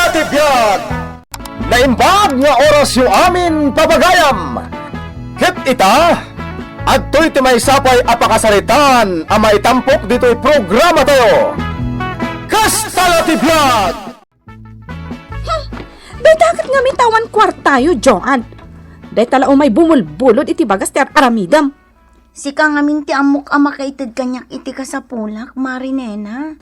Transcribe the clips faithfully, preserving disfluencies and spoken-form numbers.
Ti biag! Naimbag nga orasyo amin pabagayam! Ket ita, adtoy ti maysa pay a pakasaritaan a maitampok ditoy programatayo. Kasta la ti biag! Hmm, dayta ket ngamin ta awan kuartayo, Joan. Dayta la umay bumulbulod iti bagas ti ar-aramidem. Sika ngamin ti ammok a makaited kaniak iti kasapulak, Marinena.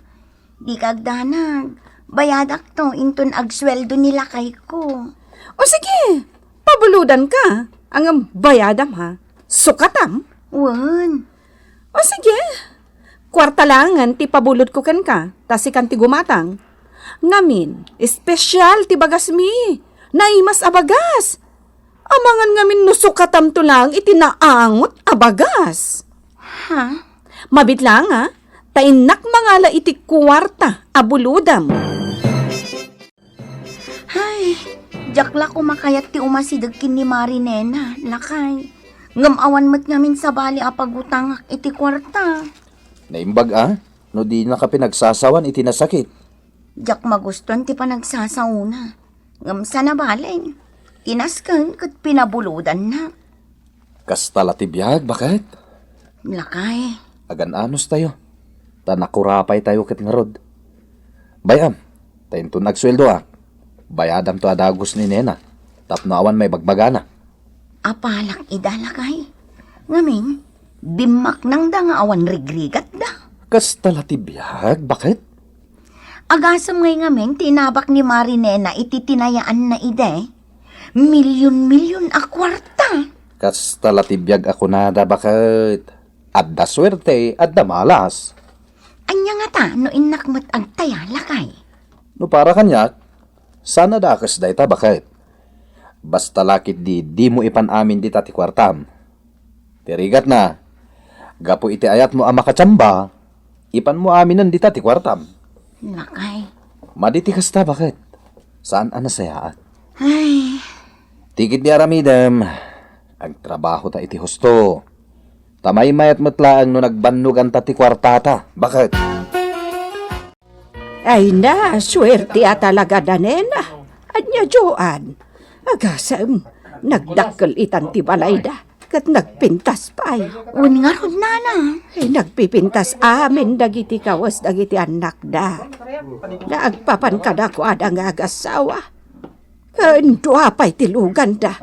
Dika agdanag. Bayadakto inton agsueldo ni lakayko. O sige, pabulodanka. Ngem bayadam, ha? Sukatam? Wen. O sige, kuarta laengen ti pabulodko kenka, ta sikan ti gumatang. Ngamin, espesyal ti bagasmi. Naimas a bagas. Amangan ngamin no sukatamto laeng iti naangot a bagas. Ha? Mabiit laeng, a, ta innak mangala iti kuarta a bulodam. Ay, diak la koma kayat ti umasideg ken ni Marinena, lakay. Ngem awan met ngamin sabali a pagutangak iti kuarta. Naimbag a, no dinaka pinagsasawan iti nasakit. Diak magustuan ti panagsasaona. Ngem saan a bale, tinasken ket pinabulodanna. Kasta la ti biag, baket? Lakay. Agan-anos tayo. Ta nakurapay tayo ket ngarud. Bay-am, ta inton agsueldoak, bayadamto a dagus ni Nena, tapno awan maibagbagana. Apalak ida, lakay. Ngamin, bimmaknangda nga awan rigrigatda. Kasta la ti biag, baket? Agasem ngay ngamin ti inabak ni Marinena iti tinayaanna idi. Milyon-milyon a kuarta. Kasta la ti biag a kunada, baket? Adda suerte, adda malas. Ania ngata no innak met agtaya, lakay? No para kaniak, saan a dakes dayta, baket? Basta la ketdi dimo ipan amin dita ti kuartam. Ti rigatna, gapu iti ayatmo a makachamba, ipanmo aminen dita ti kuartam. Lakay. Madi ti kasta, baket? Saan a nasayaat? Ay. Ti ketdi aramidem, agtrabahota iti husto. Ta maymayat met laeng no nagbannoganta ti kuartata, baket? Ay na, suerte a talaga da, Nena. Ania, Joan? Agasem, nagdakkel itan ti balayda, ket nagpintas pay. Wen ngarud, Nana. Ay, nagpipintas amin dagiti kawes dagiti annakda. Nga agpapan kadakuada nga agassawa. Ken dua pay ti luganda.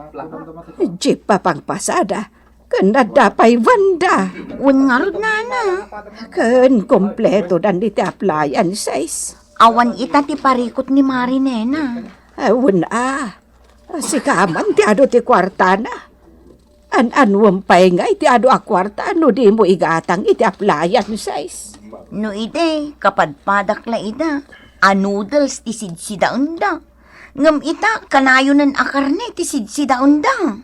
Di papangpasada. Ken adda pay banda. Wen ngarud, Nana. Ken kompletodan iti appliances. Awan ita ti parikut ni Marinena. Ah, wen a. Sika man ti adu ti kuartana. An-anuem pay nga iti adu a kuarta no dimo igatang iti appliances. No idi, kapadpadak la ida. A noodles ti sidsidaenda. Ngem ita, kanayonen a karne ti sidsidaenda.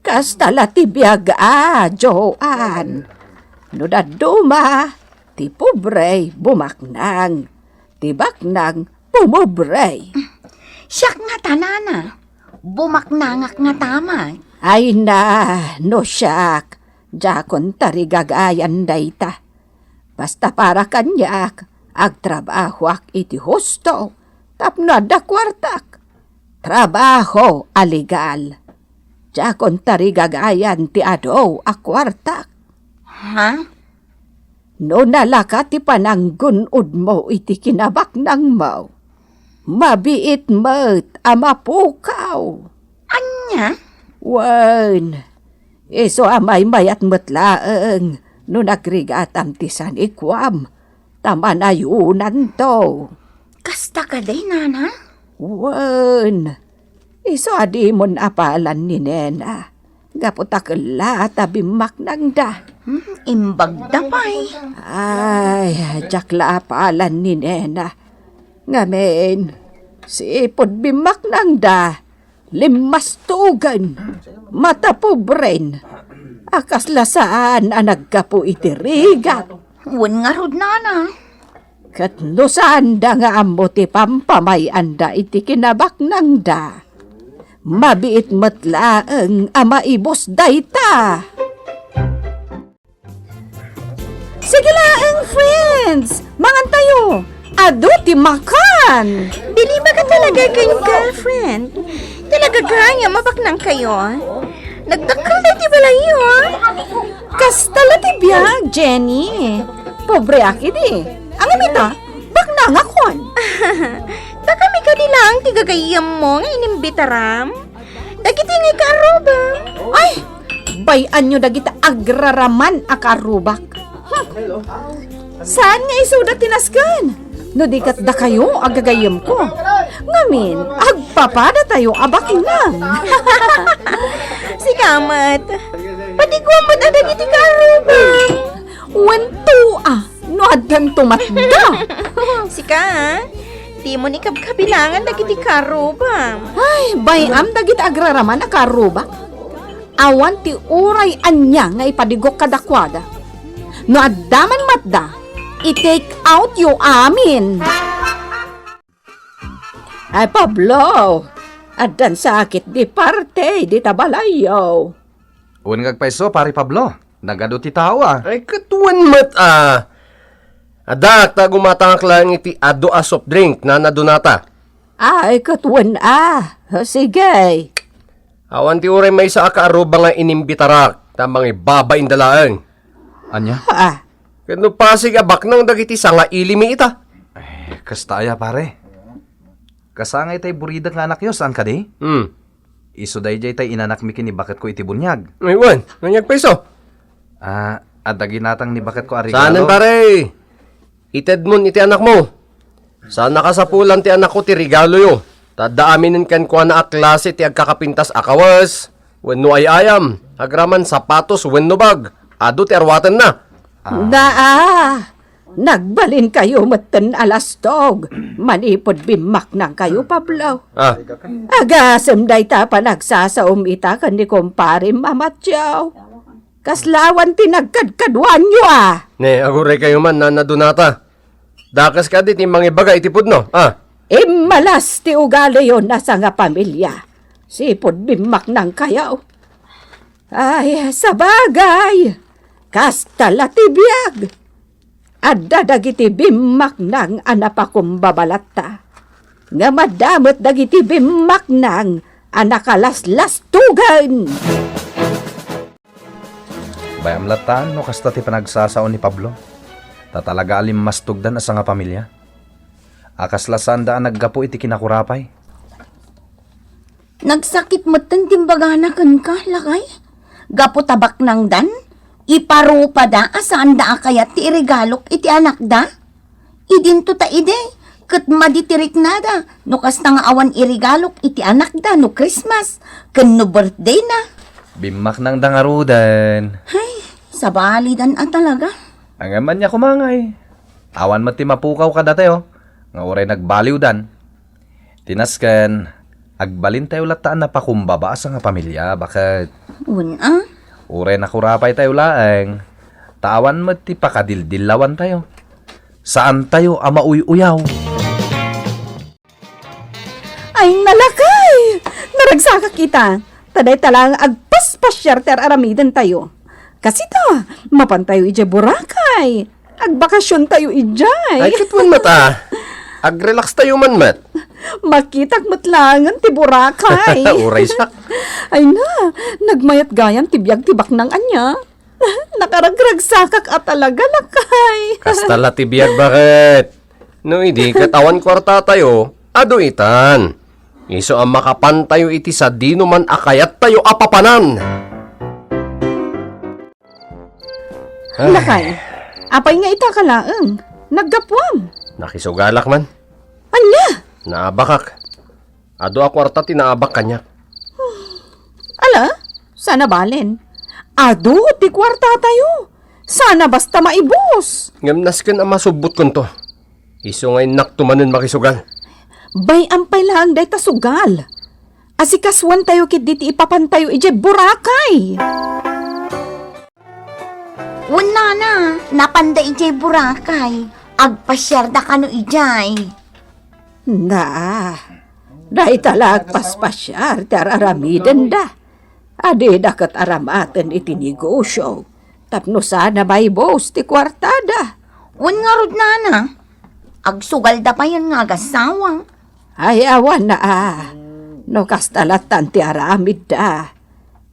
Kasta la ti biag a, Joan. No dadduma, ti pobre bumaknang, ti baknang pumobre. Siak ngata, Nana, bumaknangak ngata met. Ay na, no siak, diakon tarigagayan dayta. Basta para kaniak, agtrabahoak iti husto tapno adda kuartak. Trabaho a legal. Diakon tarigagayan ti adu a kuartak. Ha? No nalaka ti pananggun-odmo iti kinabaknangmo, mabiit met a mapukaw. Ania? Wen, isu a maymayat met laeng no nagrigatam ti sanikuam, ta manayonanto. Kasta kadi, Nana? Wen, isu a dimon apalan ni Nena, gapu ta kella ta bimmaknangda. Hmm, imbagda pay. Ay, diak la apalan ni Nena. Ngamin, sipud bimmaknangda, limmastugen, matapubren, a kasla saan a naggapu iti rigat. Wen ngarud, Nana. Ket no saanda nga ammo ti pampamay-anda iti kinabaknangda, mabiit met laeng a maibus dayta. Sige laeng, friends! Mangantayo! Adu ti makan! Dili makan Talaga ken girlfriend. Talaga gayam a baknangkayo. Nagdakkel daydi balayyo, ah. Kasta la ti biag, Jenny. Pobreak idi. Ngem ita, baknangakon. Dakami kadi laeng ti gagayyemmo nga inimbitaram? Dagiti nga ikaarrubam. Ay, bay-anyo dagiti agraraman a kaarrubak. Hmm. Saan nga isuda ti nasken? No di ket dakayo a gagayyemko. Ngamin, agpapadatayo a baknang. Sika met. Patiguam met a dagiti kaarrubam. Wen tua, no addanto matda. Sika, ah. Dimon ikabkabilangan dagiti kaarrubam. Ay, bay-am dagiti agraraman a kaarrubak. Awan ti uray ania nga ipadigok kadakuada. No adda man matda, i-take out yo amin. Ay, Pablo, addan sakit di parte dita balayyo. Wen nga agpayso, Pare Pablo, nagadu ti tao, ah. Ay, ket wen met, ah. Addaak ta gumatangak laeng iti adu a soft drink, Nana Donata. Ay, ket wen, ah. Sige. Awan ti uray maysa a kaarruba nga inimbitarak, ta mangibabainda laeng. Ania? Ah. Ket no pasig a baknang dagiti sangailimi ita. Eh, kasta aya, pare. Kasangay tay buridek nga anakyo, saan kadi? Hmm. Isu daydiay tay inanakmi ken ni baketko iti buniag. Ay, wen, ania agpayso? Ah, adda ginatang ni baketko a regalo. Saanen, pare. Itedmon iti anakmo. Saan a kasapulan ti anakko ti regaloyo. Ta adda aminen kenkuana a klase ti agkakapintas a kawes, wenno ay-ayam, agraman sapatos wenno bag. Adu ti arwatenna. Ah. Daa, nagbalinkayo metten a lastog manipud bimmaknangkayo, Pablo. Ah. Agasem dayta panagsasaom ita ken ni kumparem a Matyaw. Kasla awan ti nagkadkaduaanyo, ah. Ne, aguraykayo man, Nana Donata. Dakes kadi ti mangibaga iti pudno, ah. Immalas ti ugaliyo a sangapamilia. Sipud bimmaknangkayo. Ay, sabagay. Kasta la ti biag. Adda dagiti bimmaknang a napakumbaba latta. Ngem adda met dagiti bimmaknang a nakalaslastugan. Bay-am latta no kasta ti panagsasao ni Pablo, ta talaga a limmastogdan a sangapamilia. A kasla saanda a naggapu iti kinakurapay. Nagsakit metten ti imbagana kenka, lakay. Gapu ta baknangdan, iparupada a saanda a kayat ti iregalok iti anakda. Idinto ta idi, ket madi ti riknada, no kasta nga awan iregalok iti anakda no Christmas, ken no birthdayna. Bimmaknangda ngaruden. Ay, sabalidan a talaga. Ngem ania koma ngay. Awan met ti mapukaw kadatayo, nga uray nagbaliwdan. Ti nasken, agbalintayo latta a napakumbaba a sangapamilia, baket. Wen a? Uray nakurapaytayo laeng, ta awan met ti pakadildillawantayo. Saantayo a mauy-uyaw. Ay, nalakay! Naragsakak ita. Ta dayta laeng agpaspasiar ti ar-aramidentayo. Kasita, mapantayo idiay Boracay. Agbakasiontayo idiay. Ay, ket wen met a. Agrelaxtayo man met. Makitak met laengen ti Boracay. Uray siak. Ay na, nagmayat gayam ti biag ti baknang ania. Nakaragragsakak a talaga, lakay. Kasta la ti biag, baket. No idi ket awan kuartatayo, adu itan. Isu a makapantayo iti sadinoman a kayattayo a papanan. Ay. Lakay, apay nga ita ka laeng? Naggapuam? Nakisugalak man. Ania? Naabakak. Adu a kuarta ti naabak kaniak. Ala, sana balen. Adu ti kuartatayo. Sana basta maibus. Ngem nasken a masubbotkonto. Isu nga innakto manen makisugal. Bay-am pay laeng dayta sugal. Asikasuantayo ketdi ti ipapantayo idiay Boracay. Wen, nana, napanda idiay Boracay. Agpasiarda kano idiay. Na, dayta la agpaspasiar ti ar-aramidenda. Adida ket aramaten iti negosio tapno sana maibus ti kuartada. Wen ngarud, nana, agsugalda payen nga agassawa. Ay, awan a. No kasta lattan ti aramidda,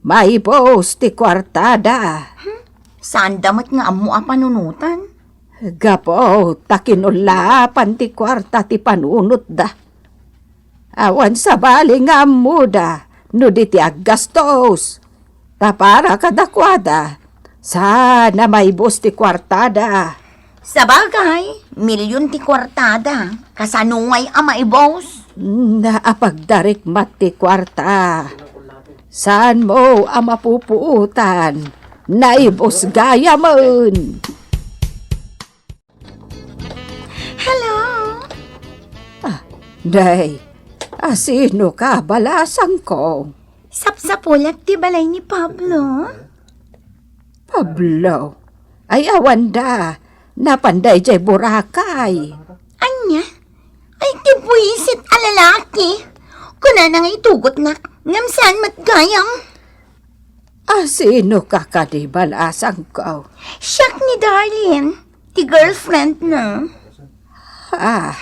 maibus ti kuartada. Saanda met nga ammo a panunotan. Gapu ta kinullaapan ti kuarta ti panunotda. Awan sabali nga ammoda no di ti aggastos. Ta para kadakuada, saan a maibus ti kuartada. Sabagay, milyon ti kuartada. Kasano ngay a maibus? Naapagdarikmat ti kuarta. Saanmo a mapupuotan. Naibus gayamen. Hello? Ah, day, asino ka, balasangko? Sapsapulak ti balay ni Pablo. Pablo? Ay, awan da. Napan da idiay Boracay. Ania? Ay, ti buisit a lalaki. Kunana nga itugotnak, ngem saan met gayam. Asino ka kadi, balasangko? Siak ni Darlene, ti girlfriend na. Ah.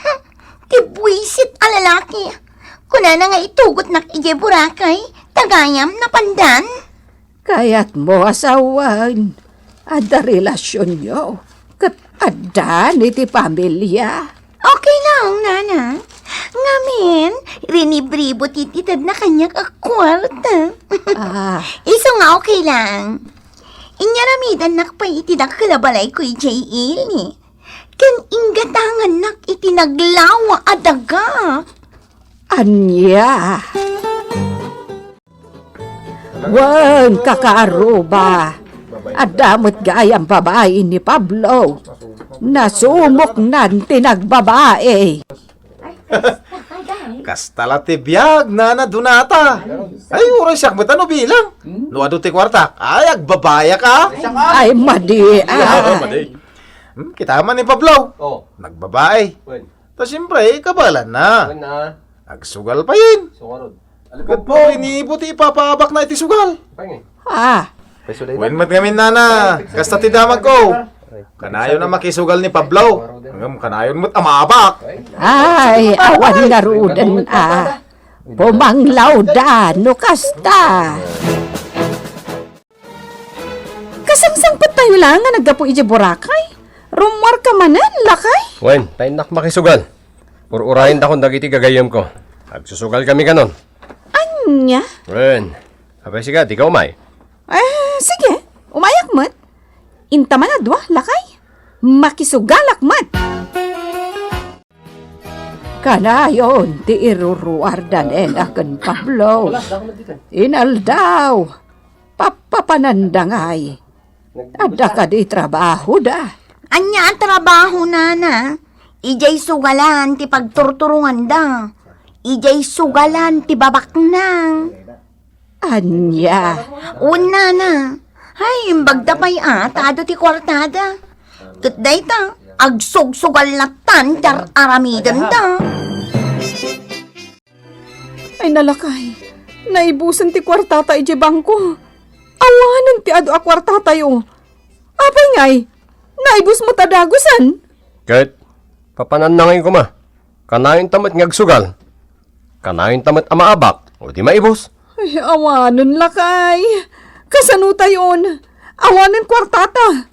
Ti buisit a lalaki. Kunana nga itugotnak idiay Boracay, ta gayam napandan. Kayatmo a sawen, adda relasionyo, ket addan iti pamilia. Okay lang, nana. Ngamin, rinibribo ti itedna kaniak a kuarta. Ah. Isu nga okay lang. Inyaramidannak pay iti dakkel a balayko idiay ili. Ken inggatangannak iti naglawa a daga. Ania? Wen, kakaarruba. Adda met gayam babai ni Pablo. Nasumoknan ti nagbabai. Kasta la ti biag, nana Donata. Ay, uray siak met a no bilang. No adu ti kuartak, ay, agbabayak a. Ay, madi, ah. Madi. Hmm, kita man ni Pablo. Oh. Nagbabai. Wen. Ta siyempre, kabalan na. Wen na. Agsugal payen. Sugarod. Ket paginibo ti ipapaabak na iti sugal. Pangin. Ah. Wen met ngamin, nana, kasta ti damagko. Kanayon a makisugal ni Pablo. Ngem kanayon met a maabak. Ay, awan ngaruden a. Pumanglawda no kasta. Kasangsangpettayo la nga naggapu idiay Boracay? Rummuarka manen, lakay? Wen, ta innak makisugal. Ur-urayendakon dagiti gagayyemko. Agsusugalkami kanon. Ania? Wen. Apay sika, dika umay? Eh, sige. Umayak met. Inta man a dua, lakay. Makisugalak met. Kanayon ti iruruar da nena ken Pablo. Inaldaw, pappapananda ngay. Adda kadi trabahoda? Ania a trabaho, nana? Idiay sugalan ti pagturturonganda. Idiay sugalan ti babaknang. Ania? Wen, nana. Ay, imbagda pay a, ta adu ti kuartada. Ket dayta, agsugsugal lattan ti ar-aramidenda. Ay, nalakay, naibusen ti kuartata idiay bangko. Awanen ti adu a kuartatayo. Apay ngay, naibus met a dagusen? Ket, papananna ngay koma. Kanayonta met nga agsugal. Kanayonta met a maabak, o di maibus. Ay, awanen, lakay. Kasano tayon? Awanen kuartata.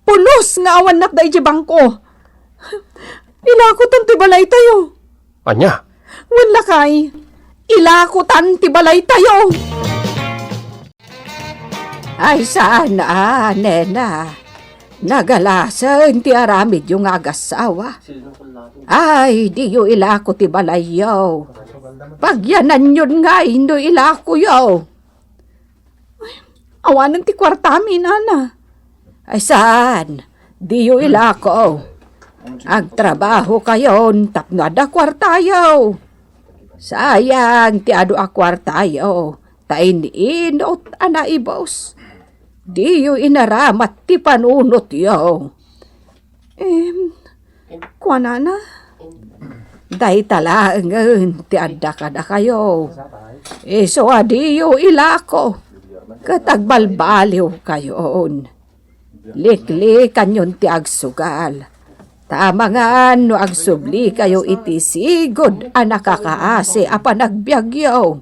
Pulos nga awan natda idiay bangko. Ilakotan ti balaytayo. Ania? Wen, lakay. Ilakotan ti balaytayo. Ay, saan a, nena. Nagalasen ti aramidyo nga agassawa. Ay, diyo ilako ti balayyo. Pagyananyon ngay no ilakoyo. Ay, awanen ti kuartami, nana. Ay, saan? Diyo ilako. Agtrabaho kayon tapno adda kuartayo. Sayang ti adu a kuartayo. Ta in-inut a naibus. Diyo inaramat ti panunotyo. Em, kuanana? Dayta laengen ti adda kadakayo. Isu a diyo ilako, ket agbalbaliwkayon. Liklikanyon ti agsugal. Ta amangan no agsublikayo iti sigud a nakakaasi a panagbiagyo.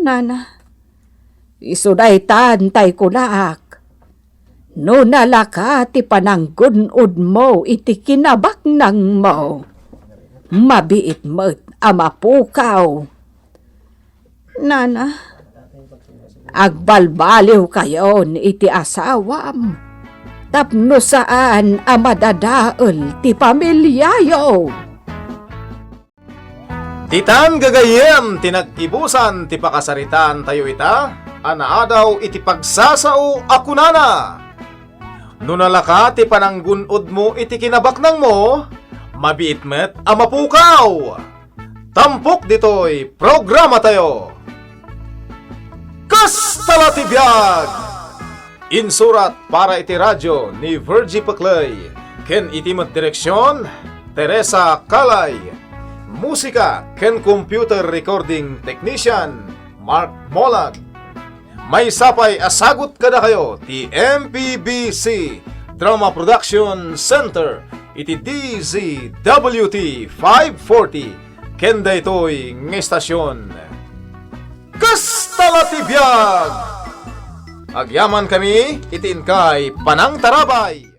Nana, isu daytan tay kunak. No nalaka ti pananggun-odmo iti kinabaknangmo, mabiit met a mapukaw. Nana, agbalbaliwkayon iti asawam tapno saan a madadael ti pamiliayo. Ditan gagayyem ti nag-ibusan ti pakasaritaantayo ita a naadaw iti pagsasao a kunana, "No nalaka ti pananggun-odmo iti kinabaknangmo, mabiit met a mapukaw." Tampok ditoy programatayo. Kasta la ti biag! Insurat para iti radio ni Virgie Peclay ken iti met direksion, Teresa Calay. Musika ken computer recording technician, Mark Molag. Maysa pay a sagut kadakayo ti M P B C Drama Production Center iti D Z W T five forty ken daytoy nga estasion. Kasta la ti biag! Agyamankami iti inkay panangtarabay.